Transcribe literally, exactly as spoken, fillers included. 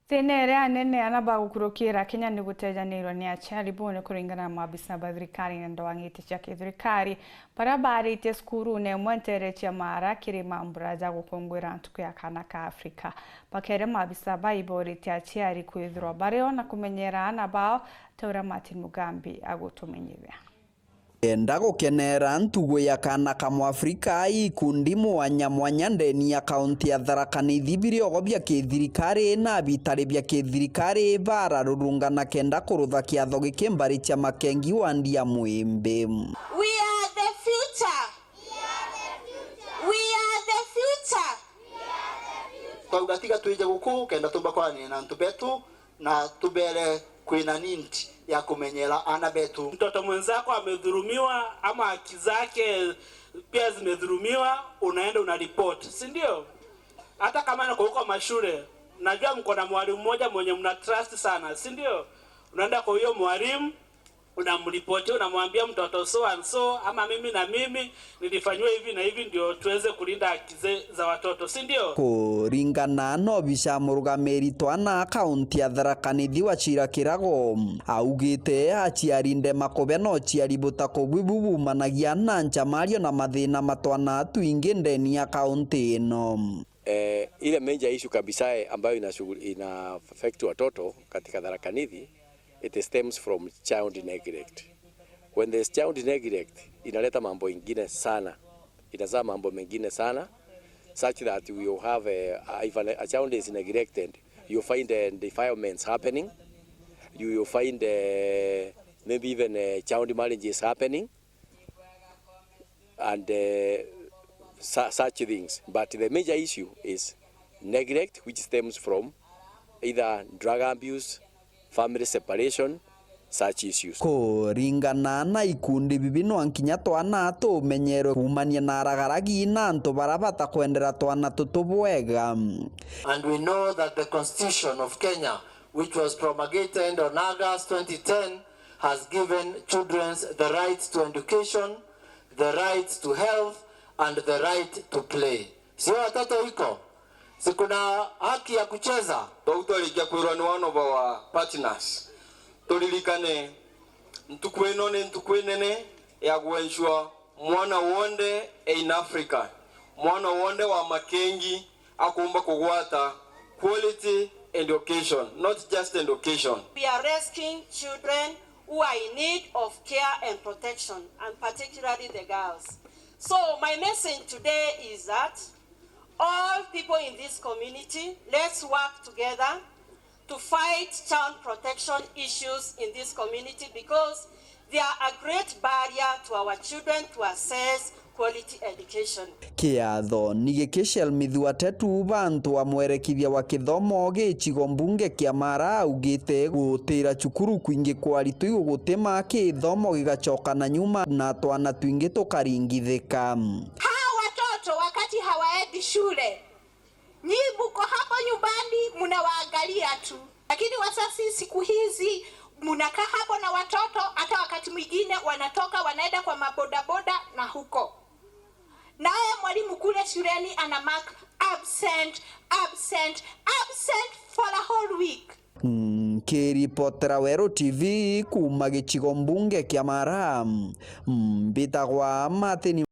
Thina iria anene ana bagukurukira Kenya ni gutejanirwa ni aciari bone kuringana na maabisa ba thirikari na ndwang'iti cia kithirikari baria baaritie cukurune imwe nteere cia Mara kiri mambura ja gukungwira ntuku ya kaana ka Afrika. Bakeere maabisa baa ibooritie aciari kwithirwa bari o na kumenyera aana bao ta uria Martin Mugambi agutumenyithia. Enda gukenera ntugu ya kaana ka Mwafrika, ikundi mwanya mwanya ndeni ya kaunti ya Tharaka Nithi, biriogo bia kithirikari na bitari bia kithirikari bararurungana kenda kurutha kiatho giki mbari cia Makengi wandi ya Mwimbi. We are the future. We are the future. Twauga tiga twije guku kenda tumba kwaranira na antu betu na tubere kwina need ya kumenyera aana betu. Mtoto mwenzako amedhulumiwa ama haki zake pia zimedhulumiwa, unaenda una report, si ndio? Hata kama niko huko mashule, najua mko na mwalimu mmoja mwenye mna trust sana, si ndio? Unaenda kwa huyo mwalimu, unamripoti, unamwambia mtoto so and so, ama mimi na mimi nilifanyiwa hivi na hivi, ndio tuweze kulinda haki ze-, za watoto, si ndio? Kuringana na obica murugamiri twana kaunti ya Tharaka Nithi Wachira Kirago, augite aciari ndema kubea na uciari butakubwi bubumanagia na ncamario na mathina ma twana twingi ndeni ya kaunti ino. Eh, ile major issue kabisa, eh, ambayo inashughul-, ina affect watoto katika Tharaka Nithi, it stems from child neglect. When there's child neglect, inaleta mambo ingine sana, inazaa mambo mengine sana, such that we will have a, a, if a, a child is neglected, you find, uh, defilements happening, you will find, uh, maybe even, uh, child marriage is happening, and, uh, su-, such things. But the major issue is neglect, which stems from either drug abuse, family separation, such issues. Kuringana na ikundi bibi, no nkinya twana tumenyerwe kuumania na aragaragi na antu bara batakwendera twana tutu bwega. And we know that the Constitution of Kenya, which was promulgated on August twenty ten, has given children the right to education, the right to health, and the right to play. Sio watoto iko? Si kuna haki ya kucheza? Twau twarikia kwirwa ni one of our partners, turirikane ntuku ino ni ntuku inene ya ku ensure mwana wonthe in Africa, mwana wonthe wa Makengi akumba kugwata quality education, not just education. We are rescuing children who are in need of care and protection, and particularly the girls. So my message today is that all people in this community, let's work together to fight child protection issues in this community, because they are a great barrier to our children to access quality education. Kiatho ni giki Shelmith Watetu, bantu wa mwerekithia wa kithomo gicigo mbunge kia Mara, augite gutira cukuru kwingi kwa aritwa igugutuma kithomo gigacoka na nyuma na twana twingi tukaringithika. Hawa watoto wakati hawaendi shule, nyi muko hapo nyumbani mnawaangalia tu, lakini wazazi siku hizi mnakaa hapo na watoto, hata wakati mwingine wanatoka wanaenda kwa mabodaboda na huko. Naye mwalimu kule shuleni ana mark absent, absent, absent for a whole week. Nkiripotera Weru T V kuuma gicigo mbunge kia Mara, mbitagwa Martin.